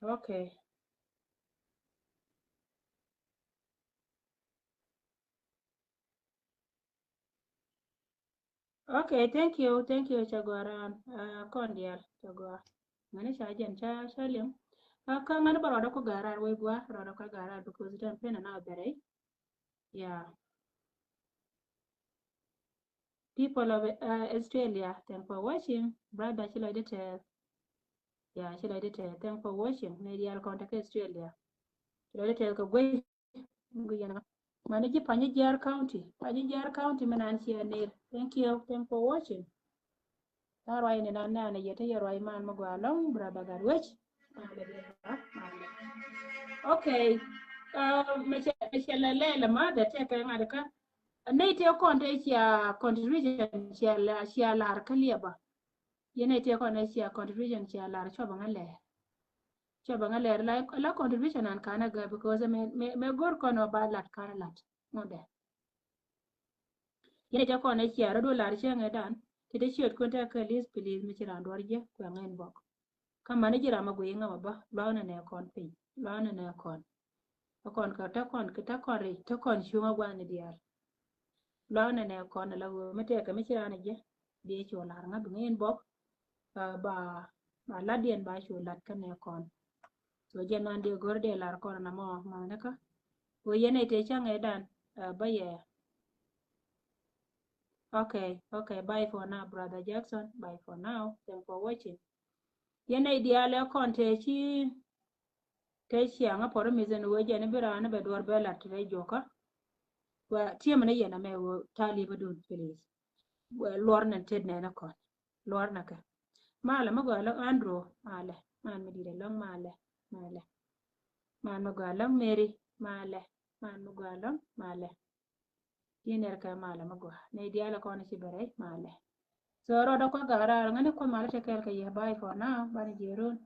Okay. Okay, thank you, thank you, ca gɔaa raan. Uh, kɔn dial, ca gɔaa. Ŋani ca jɛn, ca, ca liŋ. Uh, kä ŋani bä rɔɔdä kɔ garar wei gua, rɔɔdä kɔ garar because itan pen ana bɛrɛ. Yeah. People of uh, Australia, thank for watching. Brother, ci lɔcdä tɛth. Yeah, ci lɔcdä tɛth. Thank for watching. Nɛy diaal kɔn te kä Australia. Ci lɔcdä tɛth kɛ guey. Guey yɛn ŋa. Mani ji̱ Panyijiar County. Panyijiar County mi nan ciɛ ner. Thank you. Thank for watching. Ta̱a̱ ruac ni nan nɛɛnɛ yɛ te yɛ ruac man mi gɔaa ɛlɔ̱ŋ, brother Gatwec. Okay. Uh, mɛ cɛ, mɛ cɛ lɛ lɛ lɛ ma dɛ tɛkɛ ŋa̱t kä. Nɛy tëë kɔn tëë cia contribution cia la, cia lar kä liɛba. Yɛn nɛy tëë kɔn tëë cia contribution cia lar, cuɔp ŋa lɛr. Cuɔp ŋa lɛr la, la contribution an kanɛ gɛ because mɛ, mɛ, mɛ go̱r kɔn ɔ ba lat kanɛ lat. Ŋɔdɛ. Yɛn nɛy tëë kɔn tëë cia rɔ do lar cɛ ŋɛ dan. Ti te ciöt kun tɛkɛ list please mi ci ran duɔr jɛ kuɛ ŋɛn bɔk. Kä mani ji̱ ram a guiy ŋa ma bä luaŋnɛ nɛ kɔn piny, luaŋnɛ nɛ kɔn. Kä kɔn kä te kɔn, kä te kɔn ric, te kɔn cuŋä gua̱n ni diaal. Luaŋnɛ nɛ kɔn ala ɣöö mi tɛkɛ mi ci ran a jɛ. Diɛ cu lar ŋa duŋ inbox. Ba, ba, ba lat diɛn ba cu lat kä nɛ kɔn. So jɛ nan diɛ go̱r diɛ lar kɔn na mɔ, mɔ ni kä. Ɣöö yɛn ɛ tëë cäŋ ɛ dan, uh, bä yɛ. Okay, okay, bye for now, brother Jackson. Bye for now. Thank for watching. Yɛn nɛy diaal ɛ kɔn tëë ci, tëë ciaŋ a pɔr mi zɛn wee jɛn bi raan bɛ duɔr bɛ lat rɛy juɔkä. Wa tiemɛ ni yɛn amɛ wee ta̱a̱ li̱pä dun, please. Wee luɔr nɛn tet nɛn a kɔn. Luɔr na kɛ. Malɛ mi gɔaa ɛlɔ̱ŋ Andrew, malɛ. Man mi di̱t ɛlɔ̱ŋ, malɛ, malɛ. Man mi gɔaa ɛlɔ̱ŋ Mary, malɛ. Man mi gɔaa ɛlɔ̱ŋ, malɛ. Ji̱ nɛr kɛ malɛ mi gɔaa. Nɛy diaal kɔn ci bɛ rɛy malɛ. So rɔɔdɛ kɔ garar ŋäni kuoth malɛ tɛ kɛɛl kɛ yɛ bye for now, banɛ jiɛ run.